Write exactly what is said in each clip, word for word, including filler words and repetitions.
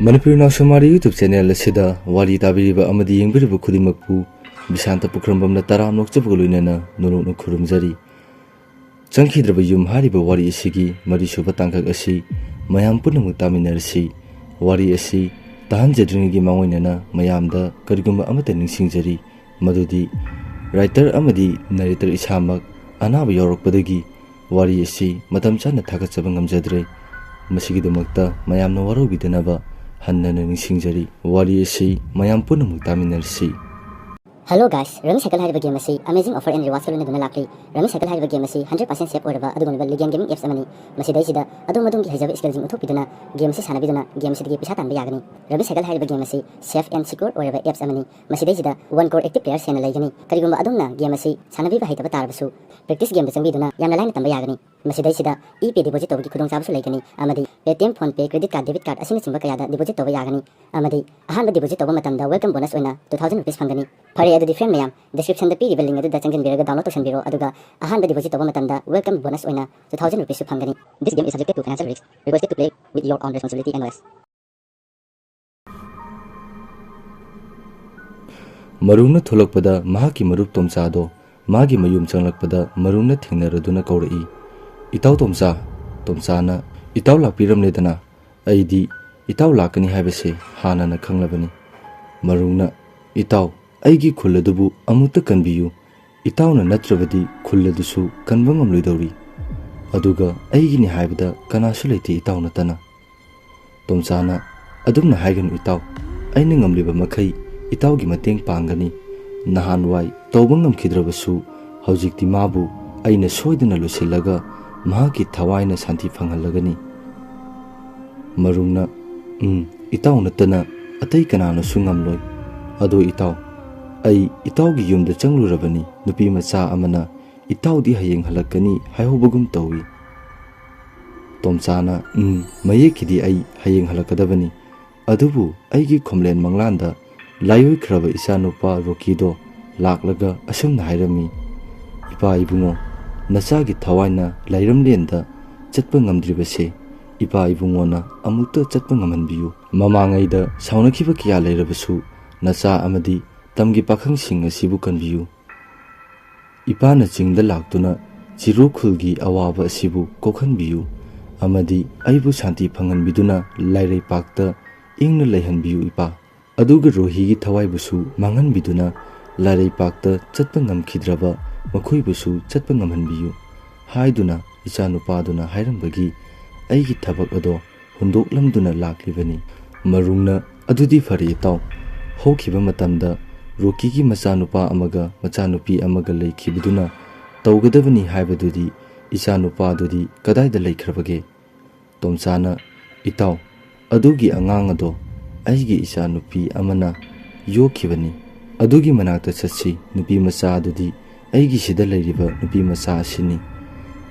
ꯃꯅꯤꯄꯨꯔꯤ ꯅꯥꯎꯁꯨꯝ ꯋꯥꯔꯤ YouTube channel ꯑꯁꯤꯗ ꯋꯥꯔꯤ ꯇꯥꯕꯤꯔꯤꯕ ꯑꯃꯗꯤ ꯌꯦꯡꯕꯤꯔꯤꯕ ꯈꯨꯗꯤꯡꯃꯛꯄꯨ ꯕꯤꯁꯥꯟꯇ ꯄꯨꯈ꯭ꯔꯝꯕꯝꯅ ꯇꯔꯥꯝꯅ ꯑꯣꯛꯆꯕꯒ ꯂꯣꯏꯅꯅ ꯅꯣꯂꯨꯛꯅ ꯈꯨꯔꯨꯝꯖꯔꯤ꯫ ꯆꯪꯈꯤꯗ꯭ꯔꯕ ꯌꯨꯝ ꯍꯥꯏꯔꯤꯕ ꯋꯥꯔꯤ ꯑꯁꯤꯒꯤ ꯃꯔꯤꯁꯨꯕ ꯇꯥꯡꯀꯛ ꯑꯁꯤ ꯃꯌꯥꯝ ꯄꯨꯝꯅꯃꯛ ꯇꯥꯃꯤꯟꯅꯔꯁꯤ꯫ ꯋꯥꯔꯤ ꯑꯁꯤ ꯇꯥꯍꯟꯖꯗ꯭ꯔꯤꯉꯩꯒꯤ ꯃꯥꯡꯑꯣꯏꯅꯅ ꯃꯌꯥꯝꯗ ꯀꯔꯤꯒꯨꯝꯕ ꯑꯃꯠꯇ ꯅꯤꯡꯁꯤꯡꯖꯔꯤ, ꯃꯗꯨꯗꯤ writer ꯑꯃꯗꯤ narrator ꯏꯁꯥꯃꯛ ꯑꯅꯥꯕ ꯌꯥꯎꯔꯛꯄꯗꯒꯤ ꯋꯥꯔꯤ ꯑꯁꯤ ꯃꯇꯝ ꯆꯥꯅ ꯊꯥꯒꯠꯆꯕ ꯉꯝꯖꯗ꯭ꯔꯦ꯫ ꯃꯁꯤꯒꯤꯗꯃꯛꯇ ꯃꯌꯥꯝꯅ ꯋꯥꯔꯧꯕꯤꯗꯅꯕ ꯍꯟꯅ ꯍꯟꯅ ꯅꯤꯡꯁꯤꯡꯖꯔꯤ꯫ ꯋꯥꯔꯤ ꯑꯁꯤ ꯃꯌꯥꯝ ꯄꯨꯝꯅꯃꯛ ꯇꯥꯃꯤꯟꯅꯔꯁꯤ꯫ Hello guys, Rummy Cycle ꯍꯥꯏꯔꯤꯕ game ꯑꯁꯤ amazing offer and rewards ꯂꯣꯏꯅꯗꯨꯅ ꯂꯥꯛꯂꯤ꯫ Rummy Cycle ꯍꯥꯏꯔꯤꯕ game ꯑꯁꯤ hundred percent safe ꯑꯣꯏꯔꯕ ꯑꯗꯨꯒꯨꯝꯂꯕ legal gaming apps ꯑꯃꯅꯤ꯫ ꯃꯁꯤꯗꯩꯁꯤꯗ ꯑꯗꯣꯝ ꯑꯗꯣꯝꯒꯤ ꯍꯩꯖꯕ skillꯁꯤꯡ ꯎꯠꯊꯣꯛꯄꯤꯗꯨꯅ game ꯑꯁꯤ ꯁꯥꯟꯅꯕꯤꯗꯨꯅ game ꯑꯁꯤꯗꯒꯤ ꯄꯩꯁꯥ ꯇꯥꯟꯕ ꯌꯥꯒꯅꯤ꯫ Rummy Cycle ꯍꯥꯏꯔꯤꯕ game ꯑꯁꯤ safe and secure ꯑꯣꯏꯔꯕ apps ꯑꯃꯅꯤ꯫ ꯃꯁꯤꯗꯩꯁꯤꯗ one crore active players ꯍꯦꯟꯅ ꯂꯩꯒꯅꯤ꯫ ꯀꯔꯤꯒꯨꯝꯕ ꯑꯗꯣꯝꯅ game ꯑꯁꯤ ꯁꯥꯟꯅꯕꯤꯕ ꯍꯩꯇꯕ ꯇꯥꯔꯕꯁꯨ practice gameꯗ ꯆꯪꯕꯤꯗꯨꯅ ꯌꯥꯝꯅ ꯂꯥꯏꯅ ꯇꯝꯕ ꯌꯥꯒꯅꯤ꯫ ꯃꯁꯤꯗꯩꯁꯤꯗ ePay deposit ꯇꯧꯕꯒꯤ ꯈꯨꯗꯣꯡꯆꯥꯕꯁꯨ ꯂꯩꯒꯅꯤ ꯑꯃꯗꯤ Paytm, PhonePe, credit card, debit card ꯑꯁꯤꯅꯆꯤꯡꯕ ꯀꯌꯥꯗ deposit ꯇꯧꯕ ꯌꯥꯒꯅꯤ꯫ ꯑꯃꯗꯤ ꯑꯍꯥꯟꯕ deposit ꯇꯧꯕ ꯃꯇꯝꯗ welcome bonus ꯑꯣꯏꯅ two thousand rupees ꯐꯪꯒꯅꯤ꯫ ꯐꯔꯦ, ꯑꯗꯨꯗꯤ friend ꯃꯌꯥꯝ, descriptionꯗ ꯄꯤꯔꯤꯕ link ꯑꯗꯨꯗ ꯆꯪꯁꯤꯟꯕꯤꯔꯒ download ꯇꯧꯁꯟꯕꯤꯔꯣ, ꯑꯗꯨꯒ ꯑꯍꯥꯟꯕ deposit ꯇꯧꯕ ꯃꯇꯝꯗ welcome bonus ꯑꯣꯏꯅ two thousand rupeesꯁꯨ ꯐꯪꯒꯅꯤ꯫ This game is subjected to financial risk. Requested to play with your own responsibility and knowledge. ꯃꯔꯨꯡꯅ ꯊꯣꯛꯂꯛꯄꯗ ꯃꯍꯥꯛꯀꯤ ꯃꯔꯨꯞ ꯇꯣꯝꯆꯥꯗꯣ ꯃꯥꯒꯤ ꯃꯌꯨꯝ ꯆꯪꯂꯛꯄꯗ ꯃꯔꯨꯡꯅ ꯊꯦꯡꯅꯔꯗꯨꯅ ꯀꯧꯔꯛꯏ, "ꯏꯇꯥꯎ ꯇꯣꯝꯆꯥ!" ꯇꯣꯝꯆꯥꯅ, "ꯏꯇꯥꯎ ꯂꯥꯛꯄꯤꯔꯝꯂꯦꯗꯅ, ꯑꯩꯗꯤ ꯏꯇꯥꯎ ꯂꯥꯛꯀꯅꯤ ꯍꯥꯏꯕꯁꯦ ꯍꯥꯟꯅꯅ ꯈꯪꯂꯕꯅꯤ꯫" ꯃꯔꯨꯡꯅ, "ꯏꯇꯥꯎ, ꯑꯩꯒꯤ ꯈꯨꯜ ꯑꯗꯨꯕꯨ ꯑꯃꯨꯛꯇ ꯀꯟꯕꯤꯌꯨ, ꯏꯇꯥꯎꯅ ꯅꯠꯇ꯭ꯔꯕꯗꯤ ꯈꯨꯜ ꯑꯗꯨꯁꯨ ꯀꯟꯕ ꯉꯝꯂꯣꯏꯗꯧꯔꯤ, ꯑꯗꯨꯒ ꯑꯩꯒꯤꯅꯤ ꯍꯥꯏꯕꯗ ꯀꯅꯥꯁꯨ ꯂꯩꯇꯦ ꯏꯇꯥꯎ ꯅꯠꯇꯅ꯫" ꯇꯣꯝꯆꯥꯅ, "ꯑꯗꯨꯝꯅ ꯍꯥꯏꯒꯅꯨ ꯏꯇꯥꯎ, ꯑꯩꯅ ꯉꯝꯂꯤꯕ ꯃꯈꯩ ꯏꯇꯥꯎꯒꯤ ꯃꯇꯦꯡ ꯄꯥꯡꯒꯅꯤ꯫ ꯅꯍꯥꯟꯋꯥꯏ ꯇꯧꯕ ꯉꯝꯈꯤꯗ꯭ꯔꯕꯁꯨ ꯍꯧꯖꯤꯛꯇꯤ ꯃꯥꯕꯨ ꯑꯩꯅ ꯁꯣꯏꯗꯅ ꯂꯣꯏꯁꯤꯜꯂꯒ ꯃꯍꯥꯛꯀꯤ ꯊꯋꯥꯏꯅ ꯁꯥꯟꯇꯤ ꯐꯪꯍꯜꯂꯒꯅꯤ꯫" ꯃꯔꯨꯡꯅ, "ꯎꯝ, ꯏꯇꯥꯎ ꯅꯠꯇꯅ ꯑꯇꯩ ꯀꯅꯥꯅꯁꯨ ꯉꯝꯂꯣꯏ꯫ ꯑꯗꯣ ꯏꯇꯥꯎ, ꯑꯩ ꯏꯇꯥꯎꯒꯤ ꯌꯨꯝꯗ ꯆꯪꯂꯨꯔꯕꯅꯤ, ꯅꯨꯄꯤ ꯃꯆꯥ ꯑꯃꯅ ꯏꯇꯥꯎꯗꯤ ꯍꯌꯦꯡ ꯍꯜꯂꯛꯀꯅꯤ ꯍꯥꯏꯍꯧꯕꯒꯨꯝ ꯇꯧꯏ꯫" ꯇꯣꯝꯆꯥꯅ, "ꯎꯝ, ꯃꯌꯦꯛꯀꯤꯗꯤ ꯑꯩ ꯍꯌꯦꯡ ꯍꯜꯂꯛꯀꯗꯕꯅꯤ꯫ ꯑꯗꯨꯕꯨ ꯑꯩꯒꯤ ꯈꯣꯝꯂꯦꯟ ꯃꯪꯂꯥꯟꯗ ꯂꯥꯏꯑꯣꯏꯈ꯭ꯔꯕ ꯏꯆꯥꯅꯨꯄꯥ ꯔꯣꯀꯤꯗꯣ ꯂꯥꯛꯂꯒ ꯑꯁꯨꯝꯅ ꯍꯥꯏꯔꯝꯃꯤ, 'ꯏꯄꯥ ꯏꯕꯨꯡꯉꯣ, ꯅꯆꯥꯒꯤ ꯊꯋꯥꯏꯅ ꯂꯥꯏꯔꯝꯂꯦꯟꯗ ꯆꯠꯄ ꯉꯝꯗ꯭ꯔꯤꯕꯁꯦ ꯏꯄꯥ ꯏꯕꯨꯡꯉꯣꯅ ꯑꯃꯨꯛꯇ ꯆꯠꯄ ꯉꯝꯍꯟꯕꯤꯌꯨ꯫ ꯃꯃꯥꯡꯉꯩꯗ ꯁꯥꯎꯅꯈꯤꯕ ꯀꯌꯥ ꯂꯩꯔꯕꯁꯨ ꯅꯆꯥ ꯑꯃꯗꯤ ꯇꯝꯒꯤ ꯄꯥꯈꯪꯁꯤꯡ ꯑꯁꯤꯕꯨ ꯀꯟꯕꯤꯌꯨ꯫ ꯏꯄꯥꯅ ꯆꯤꯡꯗ ꯂꯥꯛꯇꯨꯅ ꯆꯤꯔꯨ ꯈꯨꯜꯒꯤ ꯑꯋꯥꯕ ꯑꯁꯤꯕꯨ ꯀꯣꯛꯍꯟꯕꯤꯌꯨ ꯑꯃꯗꯤ ꯑꯩꯕꯨ ꯁꯥꯟꯇꯤ ꯐꯪꯍꯟꯕꯤꯗꯨꯅ ꯂꯥꯏꯔꯩꯄꯥꯛꯇ ꯏꯪꯅ ꯂꯩꯍꯟꯕꯤꯌꯨ ꯏꯄꯥ꯫ ꯑꯗꯨꯒ ꯔꯣꯍꯤꯒꯤ ꯊꯋꯥꯏꯕꯨꯁꯨ ꯃꯥꯡꯍꯟꯕꯤꯗꯨꯅ ꯂꯥꯏꯔꯩꯄꯥꯛꯇ ꯆꯠꯄ ꯉꯝꯈꯤꯗ꯭ꯔꯕ ꯃꯈꯣꯏꯕꯨꯁꯨ ꯆꯠꯄ ꯉꯝꯍꯟꯕꯤꯌꯨ ꯍꯥꯏꯗꯨꯅ ꯏꯆꯥꯅꯨꯄꯥꯗꯨꯅ ꯍꯥꯏꯔꯝꯕꯒꯤ ꯑꯩꯒꯤ ꯊꯕꯛ ꯑꯗꯣ ꯍꯨꯟꯗꯣꯛꯂꯝꯗꯨꯅ ꯂꯥꯛꯂꯤꯕꯅꯤ꯫ ꯃꯔꯨꯡꯅ, "ꯑꯗꯨꯗꯤ ꯐꯔꯦ ꯏꯇꯥꯎ, ꯍꯧꯈꯤꯕ ꯃꯇꯝꯗ ꯔꯣꯀꯤꯒꯤ ꯃꯆꯥꯅꯨꯄꯥ ꯑꯃꯒ ꯃꯆꯥꯅꯨꯄꯤ ꯑꯃꯒ ꯂꯩꯈꯤꯕꯗꯨꯅ ꯇꯧꯒꯗꯕꯅꯤ ꯍꯥꯏꯕꯗꯨꯗꯤ ꯏꯆꯥꯅꯨꯄꯥꯗꯨꯗꯤ ꯀꯗꯥꯏꯗ ꯂꯩꯈ꯭ꯔꯕꯒꯦ?" ꯇꯣꯝꯆꯥꯅ, "ꯏꯇꯥꯎ, ꯑꯗꯨꯒꯤ ꯑꯉꯥꯡ ꯑꯗꯣ ꯑꯩꯒꯤ ꯏꯆꯥꯅꯨꯄꯤ ꯑꯃꯅ ꯌꯣꯛꯈꯤꯕꯅꯤ꯫ ꯑꯗꯨꯒꯤ ꯃꯅꯥꯛꯇ ꯆꯠꯁꯤ, ꯅꯨꯄꯤ ꯃꯆꯥ ꯑꯗꯨꯗꯤ ꯑꯩꯒꯤ ꯁꯤꯗ ꯂꯩꯔꯤꯕ ꯅꯨꯄꯤ ꯃꯆꯥ ꯑꯁꯤꯅꯤ"꯫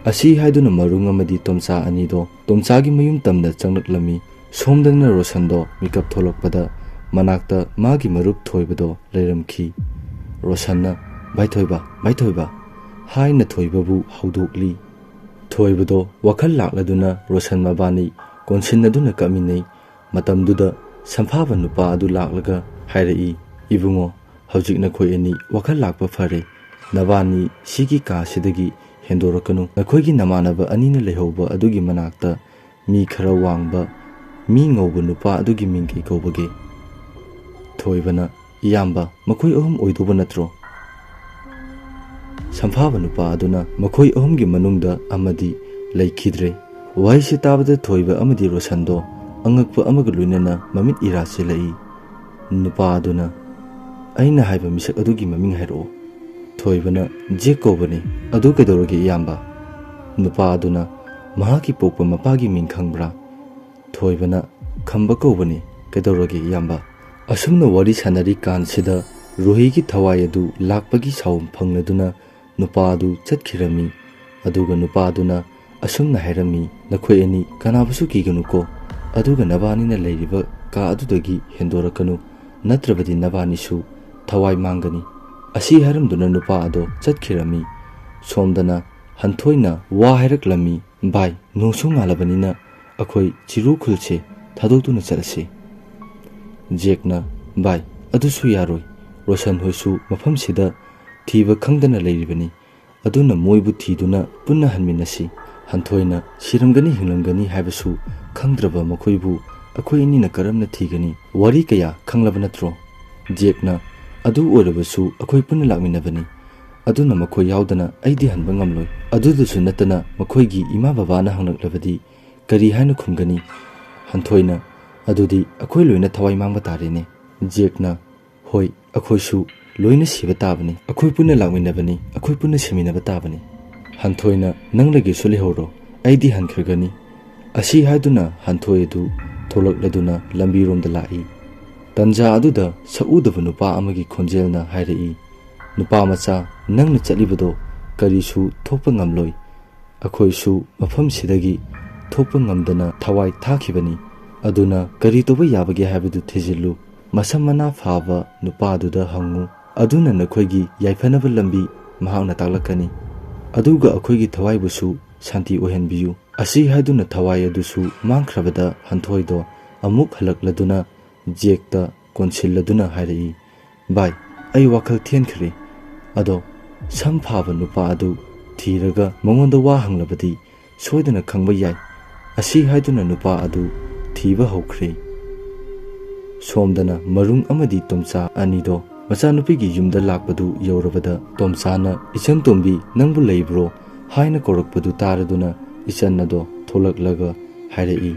ꯑꯁꯤ ꯍꯥꯏꯗꯨꯅ ꯃꯔꯨꯡ ꯑꯃꯗꯤ ꯇꯣꯝꯆꯥ ꯑꯅꯤꯗꯣ ꯇꯣꯝꯆꯥꯒꯤ ꯃꯌꯨꯝ ꯇꯝꯗ ꯆꯪꯂꯛꯂꯝꯃꯤ꯫ ꯁꯣꯝꯗꯅ ꯔꯣꯁꯟꯗꯣ ꯃꯤꯀꯞ ꯊꯣꯛꯂꯛꯄꯗ ꯃꯅꯥꯛꯇ ꯃꯥꯒꯤ ꯃꯔꯨꯞ ꯊꯣꯏꯕꯗꯣ ꯂꯩꯔꯝꯈꯤ꯫ ꯔꯣꯁꯟꯅ, "ꯚꯥꯏ ꯊꯣꯏꯕ, ꯚꯥꯏ ꯊꯣꯏꯕ" ꯍꯥꯏꯅ ꯊꯣꯏꯕꯕꯨ ꯍꯧꯗꯣꯛꯂꯤ꯫ ꯊꯣꯏꯕꯗꯣ ꯋꯥꯈꯜ ꯂꯥꯛꯂꯗꯨꯅ ꯔꯣꯁꯟ ꯃꯕꯥꯅꯤ ꯀꯣꯟꯁꯤꯟꯅꯗꯨꯅ ꯀꯞꯃꯤꯟꯅꯩ꯫ ꯃꯇꯝꯗꯨꯗ ꯁꯝꯐꯥꯕ ꯅꯨꯄꯥ ꯑꯗꯨ ꯂꯥꯛꯂꯒ ꯍꯥꯏꯔꯛꯏ, "ꯏꯕꯨꯡꯉꯣ, ꯍꯧꯖꯤꯛ ꯅꯈꯣꯏ ꯑꯅꯤ ꯋꯥꯈꯜ ꯂꯥꯛꯄ ꯐꯔꯦ꯫ ꯅꯕꯥꯅꯤ ꯁꯤꯒꯤ ꯀꯥꯁꯤꯗꯒꯤ ꯍꯦꯟꯗꯣꯔꯛꯀꯅꯨ꯫ ꯅꯈꯣꯏꯒꯤ ꯅꯃꯥꯟꯅꯕ ꯑꯅꯤꯅ ꯂꯩꯍꯧꯕ ꯑꯗꯨꯒꯤ ꯃꯅꯥꯛꯇ ꯃꯤ ꯈꯔ ꯋꯥꯡꯕ, ꯃꯤ ꯉꯧꯕ ꯅꯨꯄꯥ ꯑꯗꯨꯒꯤ ꯃꯤꯡ ꯀꯩ ꯀꯧꯕꯒꯦ?" ꯊꯣꯏꯕꯅ, "ꯏꯌꯥꯝꯕ, ꯃꯈꯣꯏ ꯑꯍꯨꯝ ꯑꯣꯏꯗꯧꯕ ꯅꯠꯇ꯭ꯔꯣ?" ꯁꯝꯐꯥꯕ ꯅꯨꯄꯥ ꯑꯗꯨꯅ, "ꯃꯈꯣꯏ ꯑꯍꯨꯝꯒꯤ ꯃꯅꯨꯡꯗ ꯑꯃꯗꯤ ꯂꯩꯈꯤꯗ꯭ꯔꯦ"꯫ ꯋꯥꯍꯩꯁꯤ ꯇꯥꯕꯗ ꯊꯣꯏꯕ ꯑꯃꯗꯤ ꯔꯣꯁꯟꯗꯣ ꯑꯉꯛꯄ ꯑꯃꯒ ꯂꯣꯏꯅꯅ ꯃꯃꯤꯠ ꯏꯔꯥ ꯆꯦꯜꯂꯛꯏ꯫ ꯅꯨꯄꯥ ꯑꯗꯨꯅ, "ꯑꯩꯅ ꯍꯥꯏꯕ ꯃꯤꯁꯛ ꯑꯗꯨꯒꯤ ꯃꯃꯤꯡ ꯍꯥꯏꯔꯛꯑꯣ"꯫ ꯊꯣꯏꯕꯅ, "ꯖꯦꯛ ꯀꯧꯕꯅꯤ"꯫ "ꯑꯗꯨ ꯀꯩꯗꯧꯔꯒꯦ ꯏꯌꯥꯝꯕ?" ꯅꯨꯄꯥ ꯑꯗꯨꯅ, "ꯃꯍꯥꯛꯀꯤ ꯄꯣꯛꯄ ꯃꯄꯥꯒꯤ ꯃꯤꯡ ꯈꯪꯕ꯭ꯔꯥ?" ꯊꯣꯏꯕꯅ, "ꯈꯝꯕ ꯀꯧꯕꯅꯤ"꯫ "ꯀꯩꯗꯧꯔꯒꯦ ꯏꯌꯥꯝꯕ?" ꯑꯁꯨꯝꯅ ꯋꯥꯔꯤ ꯁꯥꯟꯅꯔꯤ ꯀꯥꯟꯁꯤꯗ ꯔꯨꯍꯤꯒꯤ ꯊꯋꯥꯏ ꯑꯗꯨ ꯂꯥꯛꯄꯒꯤ ꯁꯥꯎ ꯐꯪꯂꯗꯨꯅ ꯅꯨꯄꯥ ꯑꯗꯨ ꯆꯠꯈꯤꯔꯝꯃꯤ꯫ ꯑꯗꯨꯒ ꯅꯨꯄꯥ ꯑꯗꯨꯅ ꯑꯁꯨꯝꯅ ꯍꯥꯏꯔꯝꯃꯤ, "ꯅꯈꯣꯏ ꯑꯅꯤ ꯀꯅꯥꯕꯨꯁꯨ ꯀꯤꯒꯅꯨꯀꯣ, ꯑꯗꯨꯒ ꯅꯕꯥꯅꯤꯅ ꯂꯩꯔꯤꯕ ꯀꯥ ꯑꯗꯨꯗꯒꯤ ꯍꯦꯟꯗꯣꯔꯛꯀꯅꯨ, ꯅꯠꯇ꯭ꯔꯕꯗꯤ ꯅꯕꯥꯅꯤꯁꯨ ꯊꯋꯥꯏ ꯃꯥꯡꯒꯅꯤ"꯫ ꯑꯁꯤ ꯍꯥꯏꯔꯝꯗꯨꯅ ꯅꯨꯄꯥ ꯑꯗꯣ ꯆꯠꯈꯤꯔꯝꯃꯤ꯫ ꯁꯣꯝꯗꯅ ꯍꯟꯊꯣꯏꯅ ꯋꯥ ꯍꯥꯏꯔꯛꯂꯝꯃꯤ, "ꯚꯥꯏ, ꯅꯣꯡꯁꯨ ꯉꯥꯜꯂꯕꯅꯤꯅ ꯑꯩꯈꯣꯏ ꯆꯤꯔꯨ ꯈꯨꯜꯁꯦ ꯊꯥꯗꯣꯛꯇꯨꯅ ꯆꯠꯂꯁꯤ꯫ ꯖꯦꯛꯅ, "ꯚꯥꯏ, ꯑꯗꯨꯁꯨ ꯌꯥꯔꯣꯏ꯫ ꯔꯣꯁꯟ ꯍꯣꯏꯁꯨ ꯃꯐꯝꯁꯤꯗ ꯊꯤꯕ ꯈꯪꯗꯅ ꯂꯩꯔꯤꯕꯅꯤ꯫ ꯑꯗꯨꯅ ꯃꯣꯏꯕꯨ ꯊꯤꯗꯨꯅ ꯄꯨꯟꯅ ꯍꯟꯃꯤꯟꯅꯁꯤ꯫ ꯍꯟꯊꯣꯏꯅ ꯁꯤꯔꯝꯒꯅꯤ ꯍꯤꯡꯂꯝꯒꯅꯤ ꯍꯥꯏꯕꯁꯨ ꯈꯪꯗ꯭ꯔꯕ ꯃꯈꯣꯏꯕꯨ ꯑꯩꯈꯣꯏ ꯑꯅꯤꯅ ꯀꯔꯝꯅ ꯊꯤꯒꯅꯤ? ꯋꯥꯔꯤ ꯀꯌꯥ ꯈꯪꯂꯕ ꯅꯠꯇ꯭ꯔꯣ?" ꯖꯦꯛꯅ, "ꯑꯗꯨ ꯑꯣꯏꯔꯕꯁꯨ ꯑꯩꯈꯣꯏ ꯄꯨꯟꯅ ꯂꯥꯛꯃꯤꯟꯅꯕꯅꯤ꯫ ꯑꯗꯨꯅ ꯃꯈꯣꯏ ꯌꯥꯎꯗꯅ ꯑꯩꯗꯤ ꯍꯟꯕ ꯉꯝꯂꯣꯏ꯫ ꯑꯗꯨꯗꯁꯨ ꯅꯠꯇꯅ ꯃꯈꯣꯏꯒꯤ ꯏꯃꯥ ꯕꯕꯥꯅ ꯍꯪꯂꯛꯂꯕꯗꯤ ꯀꯔꯤ ꯍꯥꯏꯅ ꯈꯨꯝꯒꯅꯤ?" ꯍꯟꯊꯣꯏꯅ, "ꯑꯗꯨꯗꯤ ꯑꯩꯈꯣꯏ ꯂꯣꯏꯅ ꯊꯋꯥꯏ ꯃꯥꯡꯕ ꯇꯥꯔꯦꯅꯦ꯫" ꯖꯦꯛꯅ, "ꯍꯣꯏ, ꯑꯩꯈꯣꯏꯁꯨ ꯂꯣꯏꯅ ꯁꯤꯕ ꯇꯥꯕꯅꯤ꯫ ꯑꯩꯈꯣꯏ ꯄꯨꯟꯅ ꯂꯥꯛꯃꯤꯟꯅꯕꯅꯤ, ꯑꯩꯈꯣꯏ ꯄꯨꯟꯅ ꯁꯤꯃꯤꯟꯅꯕ ꯇꯥꯕꯅꯤ꯫" ꯍꯟꯊꯣꯏꯅ, "ꯅꯪ ꯂꯩꯒꯦꯁꯨ ꯂꯩꯍꯧꯔꯣ, ꯑꯩꯗꯤ ꯍꯟꯈ꯭ꯔꯒꯅꯤ꯫" ꯑꯁꯤ ꯍꯥꯏꯗꯨꯅ ꯍꯟꯊꯣꯏ ꯑꯗꯨ ꯊꯣꯛꯂꯛꯂꯗꯨꯅ ꯂꯝꯕꯤꯔꯣꯝꯗ ꯂꯥꯛꯏ꯫ ꯇꯟꯖꯥ ꯑꯗꯨꯗ ꯁꯛꯎꯗꯕ ꯅꯨꯄꯥ ꯑꯃꯒꯤ ꯈꯣꯟꯖꯦꯜꯅ ꯍꯥꯏꯔꯛꯏ, "ꯅꯨꯄꯥ ꯃꯆꯥ, ꯅꯪꯅ ꯆꯠꯂꯤꯕꯗꯣ ꯀꯔꯤꯁꯨ ꯊꯣꯛꯄ ꯉꯝꯂꯣꯏ꯫ ꯑꯩꯈꯣꯏꯁꯨ ꯃꯐꯝꯁꯤꯗꯒꯤ ꯊꯣꯛꯄ ꯉꯝꯗꯅ ꯊꯋꯥꯏ ꯊꯥꯈꯤꯕꯅꯤ꯫ ꯑꯗꯨꯅ ꯀꯔꯤ ꯇꯧꯕ ꯌꯥꯕꯒꯦ ꯍꯥꯏꯕꯗꯨ ꯊꯤꯖꯤꯜꯂꯨ꯫ ꯃꯁꯝ ꯃꯅꯥ ꯐꯥꯕ ꯅꯨꯄꯥꯗꯨꯗ ꯍꯪꯉꯨ꯫ ꯑꯗꯨꯅ ꯅꯈꯣꯏꯒꯤ ꯌꯥꯏꯐꯅꯕ ꯂꯝꯕꯤ ꯃꯍꯥꯛꯅ ꯇꯥꯛꯂꯛꯀꯅꯤ꯫ ꯑꯗꯨꯒ ꯑꯩꯈꯣꯏꯒꯤ ꯊꯋꯥꯏꯕꯨꯁꯨ ꯁꯥꯟꯇꯤ ꯑꯣꯏꯍꯟꯕꯤꯌꯨ꯫" ꯑꯁꯤ ꯍꯥꯏꯗꯨꯅ ꯊꯋꯥꯏ ꯑꯗꯨꯁꯨ ꯃꯥꯡꯈ꯭ꯔꯕꯗ ꯍꯟꯊꯣꯏꯗꯣ ꯑꯃꯨꯛ ꯍꯜꯂꯛꯂꯗꯨꯅ ꯖꯦꯛꯇ ꯀꯣꯟꯁꯤꯜꯂꯗꯨꯅ ꯍꯥꯏꯔꯛꯏ, "ꯚꯥꯏ, ꯑꯩ ꯋꯥꯈꯜ ꯊꯦꯟꯈ꯭ꯔꯦ꯫ ꯑꯗꯣ ꯁꯝ ꯐꯥꯕ ꯅꯨꯄꯥ ꯑꯗꯨ ꯊꯤꯔꯒ ꯃꯉꯣꯟꯗ ꯋꯥ ꯍꯪꯂꯕꯗꯤ ꯁꯣꯏꯗꯅ ꯈꯪꯕ ꯌꯥꯏ꯫" ꯑꯁꯤ ꯍꯥꯏꯗꯨꯅ ꯅꯨꯄꯥ ꯑꯗꯨ ꯊꯤꯕ ꯍꯧꯈ꯭ꯔꯦ꯫ ꯁꯣꯝꯗꯅ ꯃꯔꯨꯡ ꯑꯃꯗꯤ ꯇꯣꯝꯆꯥ ꯑꯅꯤꯗꯣ ꯃꯆꯥꯅꯨꯄꯤꯒꯤ ꯌꯨꯝꯗ ꯂꯥꯛꯄꯗꯨ ꯌꯧꯔꯕꯗ ꯇꯣꯝꯆꯥꯅ, "ꯏꯆꯟ ꯇꯣꯝꯕꯤ, ꯅꯪꯕꯨ ꯂꯩꯕ꯭ꯔꯣ?" ꯍꯥꯏꯅ ꯀꯧꯔꯛꯄꯗꯨ ꯇꯥꯔꯗꯨꯅ ꯏꯆꯟ ꯑꯗꯣ ꯊꯣꯛꯂꯛꯂꯒ ꯍꯥꯏꯔꯛꯏ,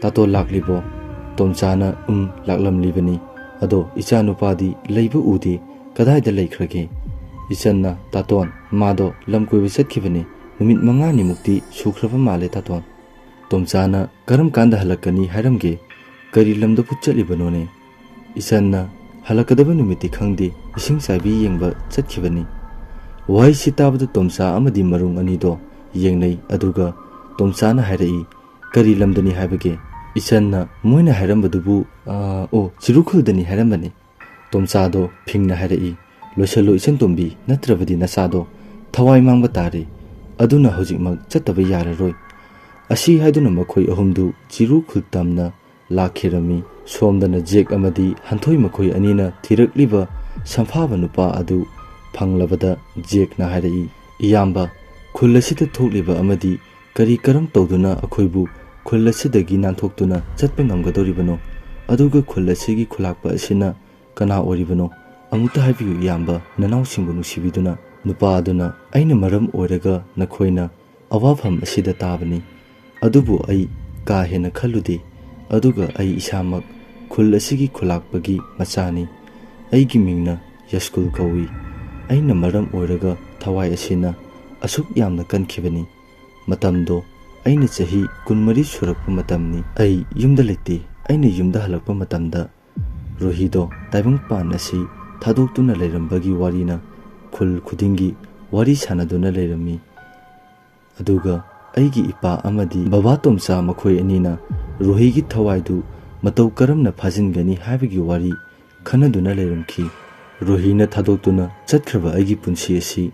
"ꯇꯥꯇꯣꯟ ꯂꯥꯛꯂꯤꯕꯣ?" ꯇꯣꯝꯆꯥꯅ, "ꯎꯝ, ꯂꯥꯛꯂꯝꯂꯤꯕꯅꯤ꯫ ꯑꯗꯣ ꯏꯆꯥꯅꯨꯄꯥꯗꯤ ꯂꯩꯕ ꯎꯗꯦ, ꯀꯗꯥꯏꯗ ꯂꯩꯈ꯭ꯔꯒꯦ?" ꯏꯆꯟꯅ, "ꯇꯥꯇꯣꯟ, ꯃꯥꯗꯣ ꯂꯝ ꯀꯣꯏꯕ ꯆꯠꯈꯤꯕꯅꯤ, ꯅꯨꯃꯤꯠ ꯃꯉꯥꯅꯤꯃꯨꯛꯇꯤ ꯁꯨꯈ꯭ꯔꯕ ꯃꯥꯜꯂꯦ ꯇꯥꯇꯣꯟ꯫" ꯇꯣꯝꯆꯥꯅ, "ꯀꯔꯝ ꯀꯥꯟꯗ ꯍꯜꯂꯛꯀꯅꯤ ꯍꯥꯏꯔꯝꯒꯦ? ꯀꯔꯤ ꯂꯝꯗꯕꯨ ꯆꯠꯂꯤꯕꯅꯣꯅꯦ?" ꯏꯆꯟꯅ, "ꯍꯜꯂꯛꯀꯗꯕ ꯅꯨꯃꯤꯠꯇꯤ ꯈꯪꯗꯦ, ꯏꯁꯤꯡ ꯆꯥꯏꯕꯤ ꯌꯦꯡꯕ ꯆꯠꯈꯤꯕꯅꯤ꯫" ꯋꯥꯍꯩꯁꯤ ꯇꯥꯕꯗ ꯇꯣꯝꯆꯥ ꯑꯃꯗꯤ ꯃꯔꯨꯡ ꯑꯅꯤꯗꯣ ꯌꯦꯡꯅꯩ, ꯑꯗꯨꯒ ꯇꯣꯝꯆꯥꯅ ꯍꯥꯏꯔꯛꯏ, "ꯀꯔꯤ ꯂꯝꯗꯅꯤ ꯍꯥꯏꯕꯒꯦ?" ꯏꯆꯟꯅ, "ꯃꯣꯏꯅ ꯍꯥꯏꯔꯝꯕꯗꯨꯕꯨ, ꯑꯥ, ꯑꯣ, ꯆꯤꯔꯨꯈꯨꯜꯗꯅꯤ ꯍꯥꯏꯔꯝꯕꯅꯤ꯫" ꯇꯣꯝꯆꯥꯗꯣ ꯐꯤꯡꯅ ꯍꯥꯏꯔꯛꯏ, "ꯂꯣꯏꯁꯜꯂꯨ ꯏꯆꯟ ꯇꯣꯝꯕꯤ, ꯅꯠꯇ꯭ꯔꯕꯗꯤ ꯅꯆꯥꯗꯣ ꯊꯋꯥꯏ ꯃꯥꯡꯕ ꯇꯥꯔꯦ꯫ ꯑꯗꯨꯅ ꯍꯧꯖꯤꯛꯃꯛ ꯆꯠꯇꯕ ꯌꯥꯔꯔꯣꯏ꯫ ꯑꯁꯤ ꯍꯥꯏꯗꯨꯅ ꯃꯈꯣꯏ ꯑꯍꯨꯝꯗꯨ ꯆꯤꯔꯨ ꯈꯨꯜ ꯇꯝꯅ ꯂꯥꯛꯈꯤꯔꯝꯃꯤ꯫ ꯁꯣꯝꯗꯅ ꯖꯦꯛ ꯑꯃꯗꯤ ꯍꯟꯊꯣꯏ ꯃꯈꯣꯏ ꯑꯅꯤꯅ ꯊꯤꯔꯛꯂꯤꯕ ꯁꯝꯐꯥꯕ ꯅꯨꯄꯥ ꯑꯗꯨ ꯐꯪꯂꯕꯗ ꯖꯦꯛꯅ ꯍꯥꯏꯔꯛꯏ, "ꯏꯌꯥꯝꯕ, ꯈꯨꯜ ꯑꯁꯤꯗ ꯊꯣꯛꯂꯤꯕ ꯑꯃꯗꯤ ꯀꯔꯤ ꯀꯔꯝ ꯇꯧꯗꯨꯅ ꯑꯩꯈꯣꯏꯕꯨ ꯈꯨꯜ ꯑꯁꯤꯗꯒꯤ ꯅꯥꯟꯊꯣꯛꯇꯨꯅ ꯆꯠꯄ ꯉꯝꯒꯗꯧꯔꯤꯕꯅꯣ? ꯑꯗꯨꯒ ꯈꯨꯜ ꯑꯁꯤꯒꯤ ꯈꯨꯂꯥꯛꯄ ꯑꯁꯤꯅ ꯀꯅꯥ ꯑꯣꯏꯔꯤꯕꯅꯣ? ꯑꯃꯨꯛꯇ ꯍꯥꯏꯕꯤꯌꯨ ꯏꯌꯥꯝꯕ, ꯅꯅꯥꯎꯁꯤꯡꯕꯨ ꯅꯨꯡꯁꯤꯕꯤꯗꯨꯅ꯫" ꯅꯨꯄꯥ ꯑꯗꯨꯅ, "ꯑꯩꯅ ꯃꯔꯝ ꯑꯣꯏꯔꯒ ꯅꯈꯣꯏꯅ ꯑꯋꯥꯐꯝ ꯑꯁꯤꯗ ꯇꯥꯕꯅꯤ꯫ ꯑꯗꯨꯕꯨ ꯑꯩ ꯀꯥ ꯍꯦꯟꯅ ꯈꯜꯂꯨꯗꯦ꯫ ꯑꯗꯨꯒ ꯑꯩ ꯏꯁꯥꯃꯛ ꯈꯨꯜ ꯑꯁꯤꯒꯤ ꯈꯨꯂꯥꯛꯄꯒꯤ ꯃꯆꯥꯅꯤ꯫ ꯑꯩꯒꯤ ꯃꯤꯡꯅ ꯌꯁꯀꯨꯜ ꯀꯧꯏ꯫ ꯑꯩꯅ ꯃꯔꯝ ꯑꯣꯏꯔꯒ ꯊꯋꯥꯏ ꯑꯁꯤꯅ ꯑꯁꯨꯛ ꯌꯥꯝꯅ ꯀꯟꯈꯤꯕꯅꯤ꯫ ꯃꯇꯝꯗꯣ ꯑꯩꯅ ꯆꯍꯤ ꯀꯨꯟꯃꯔꯤ ꯁꯨꯔꯛꯄ ꯃꯇꯝꯅꯤ꯫ ꯑꯩ ꯌꯨꯝꯗ ꯂꯩꯇꯦ꯫ ꯑꯩꯅ ꯌꯨꯝꯗ ꯍꯜꯂꯛꯄ ꯃꯇꯝꯗ ꯔꯣꯍꯤꯗꯣ ꯇꯥꯏꯕꯪꯄꯥꯟ ꯑꯁꯤ ꯊꯥꯗꯣꯛꯇꯨꯅ ꯂꯩꯔꯝꯕꯒꯤ ꯋꯥꯔꯤꯅ ꯈꯨꯜ ꯈꯨꯗꯤꯡꯒꯤ ꯋꯥꯔꯤ ꯁꯥꯟꯅꯗꯨꯅ ꯂꯩꯔꯝꯃꯤ꯫ ꯑꯗꯨꯒ ꯑꯩꯒꯤ ꯏꯄꯥ ꯑꯃꯗꯤ ꯕꯕꯥ ꯇꯣꯝꯆꯥ ꯃꯈꯣꯏ ꯑꯅꯤꯅ ꯔꯣꯍꯤꯒꯤ ꯊꯋꯥꯏꯗꯨ ꯃꯇꯧ ꯀꯔꯝꯅ ꯐꯥꯖꯤꯟꯒꯅꯤ ꯍꯥꯏꯕꯒꯤ ꯋꯥꯔꯤ ꯈꯟꯅꯗꯨꯅ ꯂꯩꯔꯝꯈꯤ꯫ ꯔꯣꯍꯤꯅ ꯊꯥꯗꯣꯛꯇꯨꯅ ꯆꯠꯈ꯭ꯔꯕ ꯑꯩꯒꯤ ꯄꯨꯟꯁꯤ ꯑꯁꯤ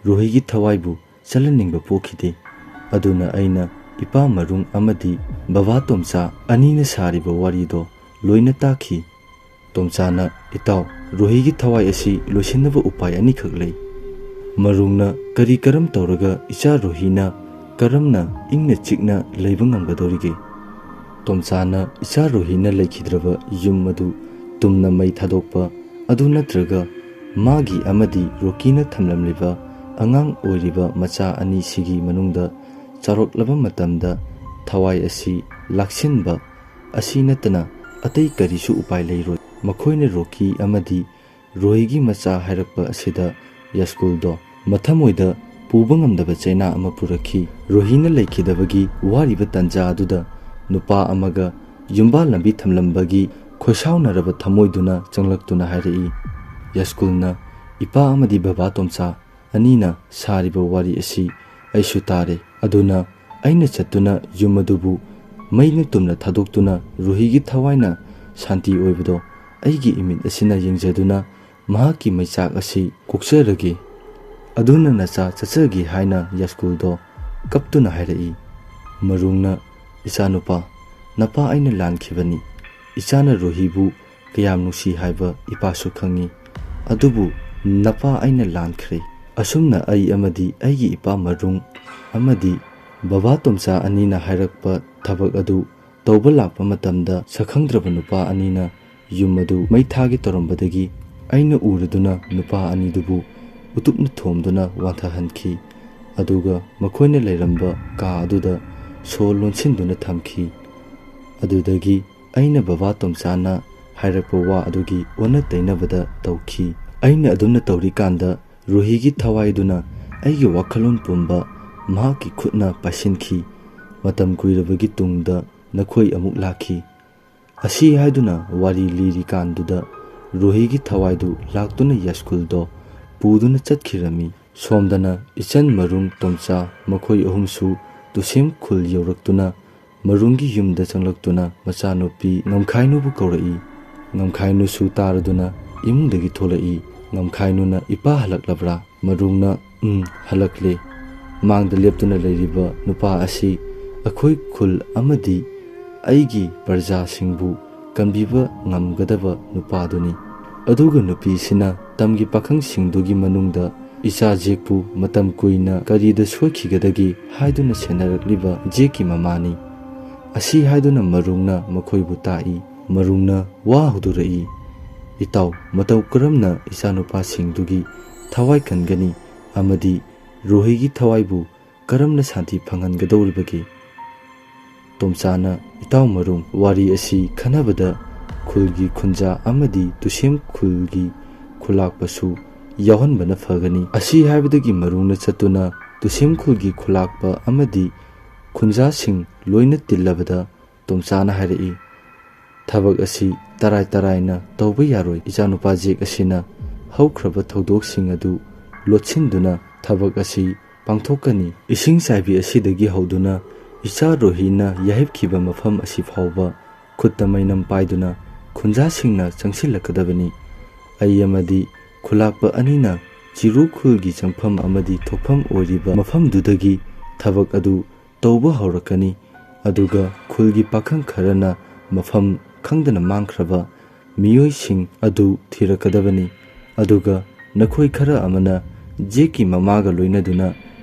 ꯔꯣꯍꯤꯒꯤ ꯊꯋꯥꯏꯕꯨ ꯆꯠꯍꯟꯅꯤꯡꯕ ꯄꯣꯛꯈꯤꯗꯦ꯫ ꯑꯗꯨꯅ ꯑꯩꯅ ꯏꯄꯥ ꯃꯔꯨꯡ ꯑꯃꯗꯤ ꯕꯕꯥ ꯇꯣꯝꯆꯥ ꯑꯅꯤꯅ ꯁꯥꯔꯤꯕ ꯋꯥꯔꯤꯗꯣ ꯂꯣꯏꯅ ꯇꯥꯈꯤ꯫ ꯇꯣꯝꯆꯥꯅ, "ꯏꯇꯥꯎ, ꯔꯣꯍꯤꯒꯤ ꯊꯋꯥꯏ ꯑꯁꯤ ꯂꯣꯏꯁꯤꯟꯅꯕ ꯎꯄꯥꯏ ꯑꯅꯤꯈꯛ ꯂꯩ꯫ ꯃꯔꯨꯡꯅ ꯀꯔꯤ ꯀꯔꯝ ꯇꯧꯔꯒ ꯏꯆꯥ ꯔꯣꯍꯤꯅ ꯀꯔꯝꯅ ꯏꯪꯅ ꯆꯤꯛꯅ ꯂꯩꯕ ꯉꯝꯒꯗꯧꯔꯤꯒꯦ?" ꯇꯣꯝꯆꯥꯅ ꯏꯆꯥ ꯔꯣꯍꯤꯅ ꯂꯩꯈꯤꯗ꯭ꯔꯕ ꯌꯨꯝ ꯑꯗꯨ ꯇꯨꯝꯅ ꯃꯩ ꯊꯥꯗꯣꯛꯄ ꯑꯗꯨ ꯅꯠꯇ꯭ꯔꯒ ꯃꯥꯒꯤ ꯑꯃꯗꯤ ꯔꯣꯀꯤꯅ ꯊꯝꯂꯝꯂꯤꯕ ꯑꯉꯥꯡ ꯑꯣꯏꯔꯤꯕ ꯃꯆꯥ ꯑꯅꯤꯁꯤꯒꯤ ꯃꯅꯨꯡꯗ ꯆꯥꯎꯔꯛꯂꯕ ꯃꯇꯝꯗ ꯊꯋꯥꯏ ꯑꯁꯤ ꯂꯥꯛꯁꯤꯟꯕ ꯑꯁꯤ ꯅꯠꯇꯅ ꯑꯇꯩ ꯀꯔꯤꯁꯨ ꯎꯄꯥꯏ ꯂꯩꯔꯣꯏ꯫ ꯃꯈꯣꯏꯅ ꯔꯣꯀꯤ ꯑꯃꯗꯤ ꯔꯣꯍꯤꯒꯤ ꯃꯆꯥ ꯍꯥꯏꯔꯛꯄ ꯑꯁꯤꯗ ꯌꯥꯁꯀꯨꯜꯗꯣ ꯃꯊꯃꯣꯏꯗ ꯄꯨꯕ ꯉꯝꯗꯕ ꯆꯩꯅꯥ ꯑꯃ ꯄꯨꯔꯛꯈꯤ꯫ ꯔꯣꯍꯤꯅ ꯂꯩꯈꯤꯗꯕꯒꯤ ꯋꯥꯔꯤꯕ ꯇꯟꯖꯥ ꯑꯗꯨꯗ ꯅꯨꯄꯥ ꯑꯃꯒ ꯌꯨꯝꯕꯥꯜ ꯂꯝꯕꯤ ꯊꯝꯂꯝꯕꯒꯤ ꯈꯣꯏꯁꯥꯎꯅꯔꯕ ꯊꯃꯣꯏꯗꯨꯅ ꯆꯪꯂꯛꯇꯨꯅ ꯍꯥꯏꯔꯛꯏ, "ꯌꯥꯁꯀꯨꯜꯅ ꯏꯄꯥ ꯑꯃꯗꯤ ꯕꯕꯥ ꯇꯣꯝꯆꯥ ꯑꯅꯤꯅ ꯁꯥꯔꯤꯕ ꯋꯥꯔꯤ ꯑꯁꯤ ꯑꯩꯁꯨ ꯇꯥꯔꯦ꯫ ꯑꯗꯨꯅ ꯑꯩꯅ ꯆꯠꯇꯨꯅ ꯌꯨꯝ ꯑꯗꯨꯕꯨ ꯃꯩꯅ ꯇꯨꯝꯅ ꯊꯥꯗꯣꯛꯇꯨꯅ ꯔꯨꯍꯤꯒꯤ ꯊꯋꯥꯏꯅ ꯁꯥꯟꯇꯤ ꯑꯣꯏꯕꯗꯣ ꯑꯩꯒꯤ ꯏꯃꯤꯠ ꯑꯁꯤꯅ ꯌꯦꯡꯖꯗꯨꯅ ꯃꯍꯥꯛꯀꯤ ꯃꯩꯆꯥꯛ ꯑꯁꯤ ꯀꯣꯛꯆꯔꯒꯦ꯫ ꯑꯗꯨꯅ ꯅꯆꯥ ꯆꯠꯆꯒꯦ" ꯍꯥꯏꯅ ꯌꯥꯁꯀꯨꯜꯗꯣ ꯀꯞꯇꯨꯅ ꯍꯥꯏꯔꯛꯏ꯫ ꯃꯔꯨꯡꯅ, "ꯏꯆꯥꯅꯨꯄꯥ, ꯅꯄꯥ ꯑꯩꯅ ꯂꯥꯟꯈꯤꯕꯅꯤ꯫ ꯏꯆꯥꯅ ꯔꯣꯍꯤꯕꯨ ꯀꯌꯥꯝ ꯅꯨꯡꯁꯤ ꯍꯥꯏꯕ ꯏꯄꯥꯁꯨ ꯈꯪꯏ꯫ ꯑꯗꯨꯕꯨ ꯅꯄꯥ ꯑꯩꯅ ꯂꯥꯟꯈ꯭ꯔꯦ꯫ ꯑꯁꯨꯝꯅ ꯑꯩ ꯑꯃꯗꯤ ꯑꯩꯒꯤ ꯏꯄꯥ ꯃꯔꯨꯡ ꯑꯃꯗꯤ ꯕꯕꯥ ꯇꯣꯝꯆꯥ ꯑꯅꯤꯅ ꯍꯥꯏꯔꯛꯄ ꯊꯕꯛ ꯑꯗꯨ ꯇꯧꯕ ꯂꯥꯛꯄ ꯃꯇꯝꯗ, ꯁꯛꯈꯪꯗ꯭ꯔꯕ ꯅꯨꯄꯥ ꯑꯅꯤꯅ ꯌꯨꯝ ꯑꯗꯨ ꯃꯩ ꯊꯥꯒꯦ ꯇꯧꯔꯝꯕꯗꯒꯤ ꯑꯩꯅ ꯎꯔꯗꯨꯅ ꯅꯨꯄꯥ ꯑꯅꯤꯗꯨꯕꯨ ꯎꯇꯨꯞꯅ ꯊꯣꯝꯗꯨꯅ ꯋꯥꯟꯊꯍꯟꯈꯤ꯫ ꯑꯗꯨꯒ ꯃꯈꯣꯏꯅ ꯂꯩꯔꯝꯕ ꯀꯥ ꯑꯗꯨꯗ ꯁꯣ ꯂꯣꯟꯁꯤꯟꯗꯨꯅ ꯊꯝꯈꯤ꯫ ꯑꯗꯨꯗꯒꯤ ꯑꯩꯅ ꯕꯕꯥ ꯇꯣꯝꯆꯥꯅ ꯍꯥꯏꯔꯛꯄ ꯋꯥ ꯑꯗꯨꯒꯤ ꯑꯣꯟꯅ ꯇꯩꯅꯕꯗ ꯇꯧꯈꯤ꯫ ꯑꯩꯅ ꯑꯗꯨꯝꯅ ꯇꯧꯔꯤꯀꯥꯟꯗ ꯔꯨꯍꯤꯒꯤ ꯊꯋꯥꯏꯗꯨꯅ ꯑꯩꯒꯤ ꯋꯥꯈꯜꯂꯣꯟ ꯄꯨꯝꯕ ꯃꯍꯥꯛꯀꯤ ꯈꯨꯠꯅ ꯄꯥꯏꯁꯤꯟꯈꯤ꯫ ꯃꯇꯝ ꯀꯨꯏꯔꯕꯒꯤ ꯇꯨꯡꯗ ꯅꯈꯣꯏ ꯑꯃꯨꯛ ꯂꯥꯛꯈꯤ꯫ ꯑꯁꯤ ꯍꯥꯏꯗꯨꯅ ꯋꯥꯔꯤ ꯂꯤꯔꯤꯀꯥꯟꯗꯨꯗ ꯔꯨꯍꯤꯒꯤ ꯊꯋꯥꯏꯗꯨ ꯂꯥꯛꯇꯨꯅ ꯌꯥꯏꯁ꯭ꯀꯨꯜꯗꯣ ꯄꯨꯗꯨꯅ ꯆꯠꯈꯤꯔꯝꯃꯤ꯫ ꯁꯣꯝꯗꯅ ꯏꯆꯟ ꯃꯔꯨꯡ ꯇꯣꯝꯆꯥ ꯃꯈꯣꯏ ꯑꯍꯨꯝꯁꯨ ꯇꯨꯁꯦꯝ ꯈꯨꯜ ꯌꯧꯔꯛꯇꯨꯅ ꯃꯔꯨꯡꯒꯤ ꯌꯨꯝꯗ ꯆꯪꯂꯛꯇꯨꯅ ꯃꯆꯥꯅꯨꯄꯤ ꯉꯝꯈꯥꯏꯅꯨꯕꯨ ꯀꯧꯔꯛꯏ꯫ ꯉꯝꯈꯥꯏꯅꯨꯁꯨ ꯇꯥꯔꯗꯨꯅ ꯏꯃꯨꯡꯗꯒꯤ ꯊꯣꯛꯂꯛꯏ꯫ ꯉꯝꯈꯥꯏꯅꯨꯅ, "ꯏꯄꯥ ꯍꯜꯂꯛꯂꯕ꯭ꯔꯥ?" ꯃꯔꯨꯡꯅ, "ꯎꯝ, ꯍꯜꯂꯛꯂꯦ꯫ ꯃꯥꯡꯗ ꯂꯦꯞꯇꯨꯅ ꯂꯩꯔꯤꯕ ꯅꯨꯄꯥ ꯑꯁꯤ ꯑꯩꯈꯣꯏ ꯈꯨꯜ ꯑꯃꯗꯤ ꯑꯩꯒꯤ ꯄ꯭ꯔꯖꯥꯁꯤꯡꯕꯨ ꯀꯟꯕꯤꯕ ꯉꯝꯒꯗꯕ ꯅꯨꯄꯥꯗꯨꯅꯤ꯫ ꯑꯗꯨꯒ ꯅꯨꯄꯤꯁꯤꯅ ꯇꯝꯒꯤ ꯄꯥꯈꯪꯁꯤꯡꯗꯨꯒꯤ ꯃꯅꯨꯡꯗ ꯏꯆꯥ ꯖꯦꯛꯄꯨ ꯃꯇꯝ ꯀꯨꯏꯅ ꯀꯔꯤꯗ ꯁꯣꯏꯈꯤꯒꯗꯒꯦ ꯍꯥꯏꯗꯨꯅ ꯁꯦꯟꯅꯔꯛꯂꯤꯕ ꯖꯦꯛꯀꯤ ꯃꯃꯥꯅꯤ"꯫ ꯑꯁꯤ ꯍꯥꯏꯗꯨꯅ ꯃꯔꯨꯡꯅ ꯃꯈꯣꯏꯕꯨ ꯇꯥꯛꯏ꯫ ꯃꯔꯨꯡꯅ ꯋꯥ ꯍꯧꯗꯣꯔꯛꯏ, "ꯏꯇꯥꯎ, ꯃꯇꯧ ꯀꯔꯝꯅ ꯏꯆꯥꯅꯨꯄꯥꯁꯤꯡꯗꯨꯒꯤ ꯊꯋꯥꯏ ꯀꯟꯒꯅꯤ ꯑꯃꯗꯤ ꯔꯣꯍꯤꯒꯤ ꯊꯋꯥꯏꯕꯨ ꯀꯔꯝꯅ ꯁꯥꯟꯇꯤ ꯐꯪꯍꯟꯒꯗꯧꯔꯤꯕꯒꯦ?" ꯇꯣꯝꯆꯥꯅ, "ꯏꯇꯥꯎ ꯃꯔꯨꯡ, ꯋꯥꯔꯤ ꯑꯁꯤ ꯈꯟꯅꯕꯗ ꯈꯨꯜꯒꯤ ꯈꯨꯟꯖꯥ ꯑꯃꯗꯤ ꯇꯨꯁꯦꯝ ꯈꯨꯜꯒꯤ ꯈꯨꯂꯥꯛꯄꯁꯨ ꯌꯥꯎꯍꯟꯕꯅ ꯐꯒꯅꯤ"꯫ ꯑꯁꯤ ꯍꯥꯏꯕꯗꯒꯤ ꯃꯔꯨꯡꯅ ꯆꯠꯇꯨꯅ ꯇꯨꯁꯦꯝ ꯈꯨꯜꯒꯤ ꯈꯨꯂꯥꯛꯄ ꯑꯃꯗꯤ ꯈꯨꯟꯖꯥꯁꯤꯡ ꯂꯣꯏꯅ ꯇꯤꯜꯂꯕꯗ ꯇꯣꯝꯆꯥꯅ ꯍꯥꯏꯔꯛꯏ, "ꯊꯕꯛ ꯑꯁꯤ ꯇꯔꯥꯏ ꯇꯔꯥꯏꯅ ꯇꯧꯕ ꯌꯥꯔꯣꯏ꯫ ꯏꯆꯥꯅꯨꯄꯥ ꯖꯦꯛ ꯑꯁꯤꯅ ꯍꯧꯈ꯭ꯔꯕ ꯊꯧꯗꯣꯛꯁꯤꯡ ꯑꯗꯨ ꯂꯣꯠꯁꯤꯟꯗꯨꯅ ꯊꯕꯛ ꯑꯁꯤ ꯄꯥꯡꯊꯣꯛꯀꯅꯤ꯫ ꯏꯁꯤꯡ ꯆꯥꯏꯕꯤ ꯑꯁꯤꯗꯒꯤ ꯍꯧꯗꯨꯅ ꯏꯆꯥ ꯔꯣꯍꯤꯅ ꯌꯥꯍꯤꯞꯈꯤꯕ ꯃꯐꯝ ꯑꯁꯤ ꯐꯥꯎꯕ ꯈꯨꯠꯇ ꯃꯩꯅꯝ ꯄꯥꯏꯗꯨꯅ ꯈꯨꯟꯖꯥꯁꯤꯡꯅ ꯆꯪꯁꯤꯜꯂꯛꯀꯗꯕꯅꯤ꯫ ꯑꯩ ꯑꯃꯗꯤ ꯈꯨꯂꯥꯛꯄ ꯑꯅꯤꯅ ꯆꯤꯔꯨ ꯈꯨꯜꯒꯤ ꯆꯪꯐꯝ ꯑꯃꯗꯤ ꯊꯣꯛꯐꯝ ꯑꯣꯏꯔꯤꯕ ꯃꯐꯝꯗꯨꯗꯒꯤ ꯊꯕꯛ ꯑꯗꯨ ꯇꯧꯕ ꯍꯧꯔꯛꯀꯅꯤ꯫ ꯑꯗꯨꯒ ꯈꯨꯜꯒꯤ ꯄꯥꯈꯪ ꯈꯔꯅ ꯃꯐꯝ ꯈꯪꯗꯅ ꯃꯥꯡꯈ꯭ꯔꯕ ꯃꯤꯑꯣꯏꯁꯤꯡ ꯑꯗꯨ ꯊꯤꯔꯛꯀꯗꯕꯅꯤ꯫ ꯑꯗꯨꯒ ꯅꯈꯣꯏ ꯈꯔ ꯑꯃꯅ ꯖꯦꯛꯀꯤ ꯃꯃꯥꯒ ꯂꯣꯏꯅꯗꯨꯅ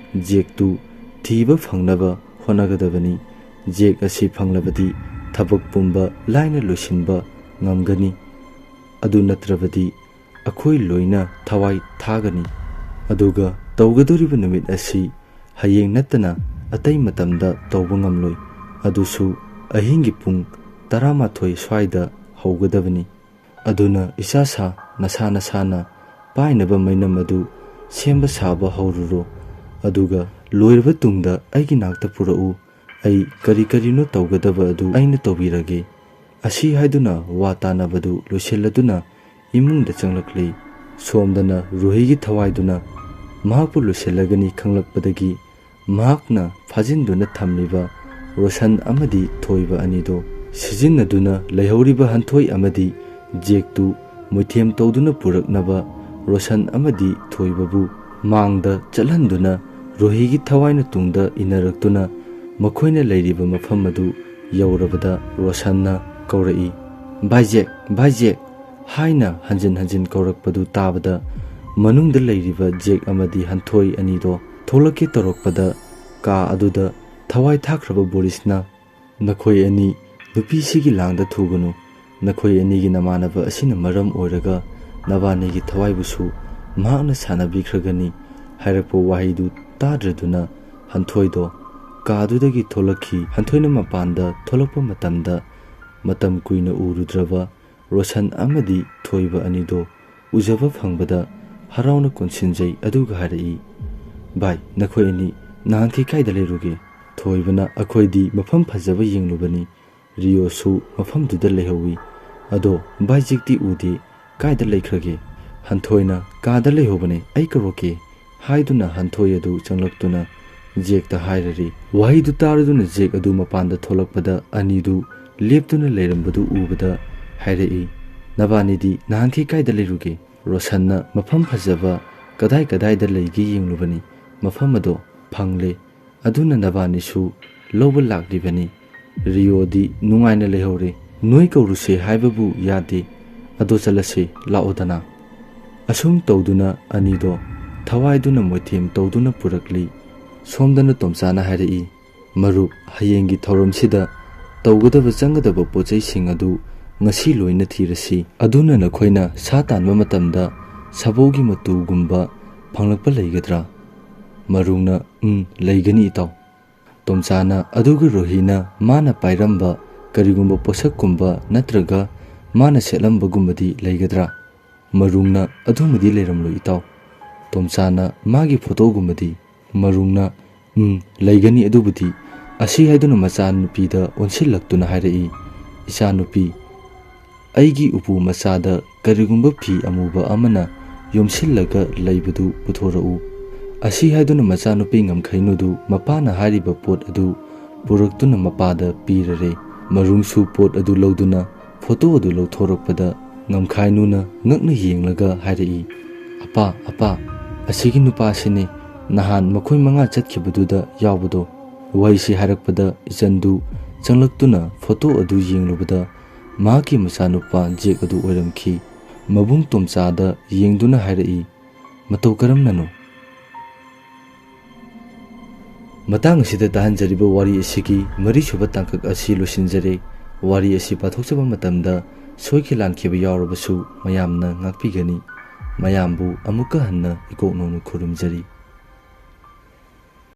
ꯖꯦꯛꯇꯨ ꯊꯤꯕ ꯐꯪꯅꯕ ꯍꯣꯠꯅꯒꯗꯕꯅꯤ꯫ ꯖꯦꯛ ꯑꯁꯤ ꯐꯪꯂꯕꯗꯤ ꯊꯕꯛ ꯄꯨꯝꯕ ꯂꯥꯏꯅ ꯂꯣꯏꯁꯤꯟꯕ ꯉꯝꯒꯅꯤ꯫ ꯑꯗꯨ ꯅꯠꯇ꯭ꯔꯕꯗꯤ ꯑꯩꯈꯣꯏ ꯂꯣꯏꯅ ꯊꯋꯥꯏ ꯊꯥꯒꯅꯤ꯫ ꯑꯗꯨꯒ ꯇꯧꯒꯗꯧꯔꯤꯕ ꯅꯨꯃꯤꯠ ꯑꯁꯤ ꯍꯌꯦꯡ ꯅꯠꯇꯅ ꯑꯇꯩ ꯃꯇꯝꯗ ꯇꯧꯕ ꯉꯝꯂꯣꯏ꯫ ꯑꯗꯨꯁꯨ ꯑꯍꯤꯡꯒꯤ ꯄꯨꯡ ꯇꯔꯥꯃꯥꯊꯣꯏ ꯁ꯭ꯋꯥꯏꯗ ꯍꯧꯒꯗꯕꯅꯤ꯫ ꯑꯗꯨꯅ ꯏꯆꯥꯁꯥ, ꯅꯁꯥ ꯅꯁꯥꯅ ꯄꯥꯏꯅꯕ ꯃꯩꯅꯝ ꯑꯗꯨ ꯁꯦꯝꯕ ꯁꯥꯕ ꯍꯧꯔꯨꯔꯣ꯫ ꯑꯗꯨꯒ ꯂꯣꯏꯔꯕ ꯇꯨꯡꯗ ꯑꯩꯒꯤ ꯅꯥꯛꯇ ꯄꯨꯔꯛꯎ꯫ ꯑꯩ ꯀꯔꯤ ꯀꯔꯤꯅꯣ ꯇꯧꯒꯗꯕ ꯑꯗꯨ ꯑꯩꯅ ꯇꯧꯕꯤꯔꯒꯦ꯫ ꯑꯁꯤ ꯍꯥꯏꯗꯨꯅ ꯋꯥ ꯇꯥꯅꯕꯗꯨ ꯂꯣꯏꯁꯤꯜꯂꯗꯨꯅ ꯏꯃꯨꯡꯗ ꯆꯪꯂꯛꯂꯤ꯫ ꯁꯣꯝꯗꯅ ꯔꯨꯍꯤꯒꯤ ꯊꯋꯥꯏꯗꯨꯅ ꯃꯍꯥꯛꯄꯨ ꯂꯣꯏꯁꯤꯜꯂꯒꯅꯤ ꯈꯪꯂꯛꯄꯗꯒꯤ ꯃꯍꯥꯛꯅ ꯐꯥꯖꯤꯟꯗꯨꯅ ꯊꯝꯂꯤꯕ ꯔꯣꯁꯟ ꯑꯃꯗꯤ ꯊꯣꯏꯕ ꯑꯅꯤꯗꯣ ꯁꯤꯖꯤꯟꯅꯗꯨꯅ ꯂꯩꯍꯧꯔꯤꯕ ꯍꯟꯊꯣꯏ ꯑꯃꯗꯤ ꯖꯦꯛꯇꯨ ꯃꯣꯏꯊꯦꯝ ꯇꯧꯗꯨꯅ ꯄꯨꯔꯛꯅꯕ ꯔꯣꯁꯟ ꯑꯃꯗꯤ ꯊꯣꯏꯕꯕꯨ ꯃꯥꯡꯗ ꯆꯠꯍꯟꯗꯨꯅ ꯔꯣꯍꯤꯒꯤ ꯊꯋꯥꯏꯅ ꯇꯨꯡꯗ ꯏꯟꯅꯔꯛꯇꯨꯅ ꯃꯈꯣꯏꯅ ꯂꯩꯔꯤꯕ ꯃꯐꯝ ꯑꯗꯨ ꯌꯧꯔꯕꯗ ꯔꯣꯁꯟꯅ ꯀꯧꯔꯛꯏ, "ꯚꯥꯏ ꯖꯦꯛ, ꯚꯥꯏ ꯖꯦꯛ!" ꯍꯥꯏꯅ ꯍꯟꯖꯤꯟ ꯍꯟꯖꯤꯟ ꯀꯧꯔꯛꯄꯗꯨ ꯇꯥꯕꯗ ꯃꯅꯨꯡꯗ ꯂꯩꯔꯤꯕ ꯖꯦꯛ ꯑꯃꯗꯤ ꯍꯟꯊꯣꯏ ꯑꯅꯤꯗꯣ ꯊꯣꯛꯂꯛꯀꯦ ꯇꯧꯔꯛꯄꯗ ꯀꯥ ꯑꯗꯨꯗ ꯊꯋꯥꯏ ꯊꯥꯈ꯭ꯔꯕ ꯕꯣꯔꯤꯁꯅ, "ꯅꯈꯣꯏ ꯑꯅꯤ ꯅꯨꯄꯤꯁꯤꯒꯤ ꯂꯥꯡꯗ ꯊꯨꯒꯅꯨ꯫ ꯅꯈꯣꯏ ꯑꯅꯤꯒꯤ ꯅꯃꯥꯟꯅꯕ ꯑꯁꯤꯅ ꯃꯔꯝ ꯑꯣꯏꯔꯒ ꯅꯕꯥꯅꯤꯒꯤ ꯊꯋꯥꯏꯕꯨꯁꯨ ꯃꯍꯥꯛꯅ ꯁꯥꯟꯅꯕꯤꯈ꯭ꯔꯒꯅꯤ" ꯍꯥꯏꯔꯛꯄ ꯋꯥꯍꯩꯗꯨ ꯇꯥꯗ꯭ꯔꯗꯨꯅ ꯍꯟꯊꯣꯏꯗꯣ ꯀꯥꯗꯨꯗꯒꯤ ꯊꯣꯛꯂꯛꯈꯤ꯫ ꯍꯟꯊꯣꯏꯅ ꯃꯄꯥꯟꯗ ꯊꯣꯛꯂꯛꯄ ꯃꯇꯝꯗ ꯃꯇꯝ ꯀꯨꯏꯅ ꯎꯔꯨꯗ꯭ꯔꯕ ꯔꯣꯁꯟ ꯑꯃꯗꯤ ꯊꯣꯏꯕ ꯑꯅꯤꯗꯣ ꯎꯖꯕ ꯐꯪꯕꯗ ꯍꯔꯥꯎꯅ ꯀꯣꯟꯁꯤꯟꯖꯩ, ꯑꯗꯨꯒ ꯍꯥꯏꯔꯛꯏ, "ꯚꯥꯏ, ꯅꯈꯣꯏ ꯑꯅꯤ ꯅꯍꯥꯟꯈꯩ ꯀꯥꯏꯗ ꯂꯩꯔꯨꯒꯦ?" ꯊꯣꯏꯕꯅ, "ꯑꯩꯈꯣꯏꯗꯤ ꯃꯐꯝ ꯐꯖꯕ ꯌꯦꯡꯂꯨꯕꯅꯤ, ꯔꯤꯌꯣꯁꯨ ꯃꯐꯝꯗꯨꯗ ꯂꯩꯍꯧꯋꯤ, ꯑꯗꯣ ꯚꯥꯏ ꯖꯦꯛꯇꯤ ꯎꯗꯦ, ꯀꯥꯏꯗ ꯂꯩꯈ꯭ꯔꯒꯦ?" ꯍꯟꯊꯣꯏꯅ, "ꯀꯥꯗ ꯂꯩꯍꯧꯕꯅꯦ, ꯑꯩ ꯀꯧꯔꯛꯀꯦ" ꯍꯥꯏꯗꯨꯅ ꯍꯟꯊꯣꯏ ꯑꯗꯨ ꯆꯪꯂꯛꯇꯨꯅ ꯖꯦꯛꯇ ꯍꯥꯏꯔꯔꯤ꯫ ꯋꯥꯍꯩꯗꯨ ꯇꯥꯔꯗꯨꯅ ꯖꯦꯛ ꯑꯗꯨ ꯃꯄꯥꯟꯗ ꯊꯣꯛꯂꯛꯄꯗ ꯑꯅꯤꯗꯨ ꯂꯦꯞꯇꯨꯅ ꯂꯩꯔꯝꯕꯗꯨ ꯎꯕꯗ ꯍꯥꯏꯔꯛꯏ, "ꯅꯕꯥꯅꯤꯗꯤ ꯅꯍꯥꯟꯈꯩ ꯀꯥꯏꯗ ꯂꯩꯔꯨꯒꯦ?" ꯔꯣꯁꯟꯅ, "ꯃꯐꯝ ꯐꯖꯕ ꯀꯗꯥꯏ ꯀꯗꯥꯏꯗ ꯂꯩꯒꯦ ꯌꯦꯡꯂꯨꯕꯅꯤ, ꯃꯐꯝ ꯑꯗꯣ ꯐꯪꯂꯦ, ꯑꯗꯨꯅ ꯅꯕꯥꯅꯤꯁꯨ ꯂꯧꯕ ꯂꯥꯛꯂꯤꯕꯅꯤ꯫ ꯔꯤꯌꯣꯗꯤ ꯅꯨꯡꯉꯥꯏꯅ ꯂꯩꯍꯧꯔꯦ꯫ ꯅꯣꯏ ꯀꯧꯔꯨꯁꯦ ꯍꯥꯏꯕꯕꯨ ꯌꯥꯗꯦ꯫ ꯑꯗꯣ ꯆꯠꯂꯁꯦ, ꯂꯥꯛꯑꯣꯗꯅ꯫ ꯑꯁꯨꯝ ꯇꯧꯗꯨꯅ ꯑꯅꯤꯗꯣ ꯊꯋꯥꯏꯗꯨꯅ ꯃꯣꯏꯊꯦꯝ ꯇꯧꯗꯨꯅ ꯄꯨꯔꯛꯂꯤ꯫ ꯁꯣꯝꯗꯅ ꯇꯣꯝꯆꯥꯅ ꯍꯥꯏꯔꯛꯏ, "ꯃꯔꯨꯞ, ꯍꯌꯦꯡꯒꯤ ꯊꯧꯔꯝꯁꯤꯗ ꯇꯧꯒꯗꯕ ꯆꯪꯒꯗꯕ ꯄꯣꯠ ꯆꯩꯁꯤꯡ ꯑꯗꯨ ꯉꯁꯤ ꯂꯣꯏꯅ ꯊꯤꯔꯁꯤ꯫ ꯑꯗꯨꯅ ꯅꯈꯣꯏꯅ ꯁꯥ ꯇꯥꯟꯕ ꯃꯇꯝꯗ ꯁꯥꯕꯧꯒꯤ ꯃꯇꯨꯒꯨꯝꯕ ꯐꯪꯂꯛꯄ ꯂꯩꯒꯗ꯭ꯔꯥ?" ꯃꯔꯨꯡꯅ, "ꯎꯝ, ꯂꯩꯒꯅꯤ ꯏꯇꯥꯎ"꯫ ꯇꯣꯝꯆꯥꯅ, "ꯑꯗꯨꯒ ꯔꯣꯍꯤꯅ ꯃꯥꯅ ꯄꯥꯏꯔꯝꯕ ꯀꯔꯤꯒꯨꯝꯕ ꯄꯣꯠꯁꯛꯀꯨꯝꯕ ꯅꯠꯇ꯭ꯔꯒ ꯃꯥꯅ ꯁꯦꯠꯂꯝꯕꯒꯨꯝꯕꯗꯤ ꯂꯩꯒꯗ꯭ꯔꯥ?" ꯃꯔꯨꯡꯅ, "ꯑꯗꯨꯃꯗꯤ ꯂꯩꯔꯝꯂꯣꯏ ꯏꯇꯥꯎ"꯫ ꯇꯣꯝꯆꯥꯅ, "ꯃꯥꯒꯤ ꯐꯣꯇꯣꯒꯨꯝꯕꯗꯤ?" ꯃꯔꯨꯡꯅ, "ꯎꯝ, ꯂꯩꯒꯅꯤ ꯑꯗꯨꯕꯨꯗꯤ"꯫ ꯑꯁꯤ ꯍꯥꯏꯗꯨꯅ ꯃꯆꯥꯅꯨꯄꯤꯗ ꯑꯣꯟꯁꯤꯜꯂꯛꯇꯨꯅ ꯍꯥꯏꯔꯛꯏ, "ꯏꯆꯥꯅꯨꯄꯤ, ꯑꯩꯒꯤ ꯎꯄꯨ ꯃꯆꯥꯗ ꯀꯔꯤꯒꯨꯝꯕ ꯐꯤ ꯑꯃꯨꯕ ꯑꯃꯅ ꯌꯣꯝꯁꯤꯜꯂꯒ ꯂꯩꯕꯗꯨ ꯄꯨꯊꯣꯔꯛꯎ"꯫ ꯑꯁꯤ ꯍꯥꯏꯗꯨꯅ ꯃꯆꯥꯅꯨꯄꯤ ꯉꯝꯈꯩꯅꯨꯗꯨ ꯃꯄꯥꯅ ꯍꯥꯏꯔꯤꯕ ꯄꯣꯠ ꯑꯗꯨ ꯄꯨꯔꯛꯇꯨꯅ ꯃꯄꯥꯗ ꯄꯤꯔꯔꯦ꯫ ꯃꯔꯨꯡꯁꯨ ꯄꯣꯠ ꯑꯗꯨ ꯂꯧꯗꯨꯅ ꯐꯣꯇꯣ ꯑꯗꯨ ꯂꯧꯊꯣꯔꯛꯄꯗ ꯉꯝꯈꯥꯏꯅꯨꯅ ꯉꯛꯅ ꯌꯦꯡꯂꯒ ꯍꯥꯏꯔꯛꯏ, "ꯑꯄꯥ, ꯑꯄꯥ, ꯑꯁꯤꯒꯤ ꯅꯨꯄꯥꯁꯤꯅꯤ ꯅꯍꯥꯟ ꯃꯈꯣꯏ ꯃꯉꯥ ꯆꯠꯈꯤꯕꯗꯨꯗ ꯌꯥꯎꯕꯗꯣ"꯫ ꯋꯥꯍꯩꯁꯤ ꯍꯥꯏꯔꯛꯄꯗ ꯏꯆꯟꯗꯨ ꯆꯪꯂꯛꯇꯨꯅ ꯐꯣꯇꯣ ꯑꯗꯨ ꯌꯦꯡꯂꯨꯕꯗ ꯃꯍꯥꯛꯀꯤ ꯃꯆꯥꯅꯨꯄꯥ ꯖꯦꯛ ꯑꯗꯨ ꯑꯣꯏꯔꯝꯈꯤ꯫ ꯃꯕꯨꯡ ꯇꯣꯝꯆꯥꯗ ꯌꯦꯡꯗꯨꯅ ꯍꯥꯏꯔꯛꯏ, "ꯃꯇꯧ ꯀꯔꯝꯅꯅꯣ?" ꯃꯇꯥꯡ ꯑꯁꯤꯗ ꯇꯥꯍꯟꯖꯔꯤꯕ ꯋꯥꯔꯤ ꯑꯁꯤꯒꯤ ꯃꯔꯤꯁꯨꯕ ꯇꯥꯡꯀꯛ ꯑꯁꯤ ꯂꯣꯏꯁꯤꯟꯖꯔꯦ꯫ ꯋꯥꯔꯤ ꯑꯁꯤ ꯄꯥꯊꯣꯛꯆꯕ ꯃꯇꯝꯗ ꯁꯣꯏꯈꯤ ꯂꯥꯟꯈꯤꯕ ꯌꯥꯎꯔꯕꯁꯨ ꯃꯌꯥꯝꯅ ꯉꯥꯛꯄꯤꯒꯅꯤ꯫ ꯃꯌꯥꯝꯕꯨ ꯑꯃꯨꯛꯀ ꯍꯟꯅ ꯏꯀꯣꯛ ꯅꯧꯅ ꯈꯨꯔꯨꯝꯖꯔꯤ꯫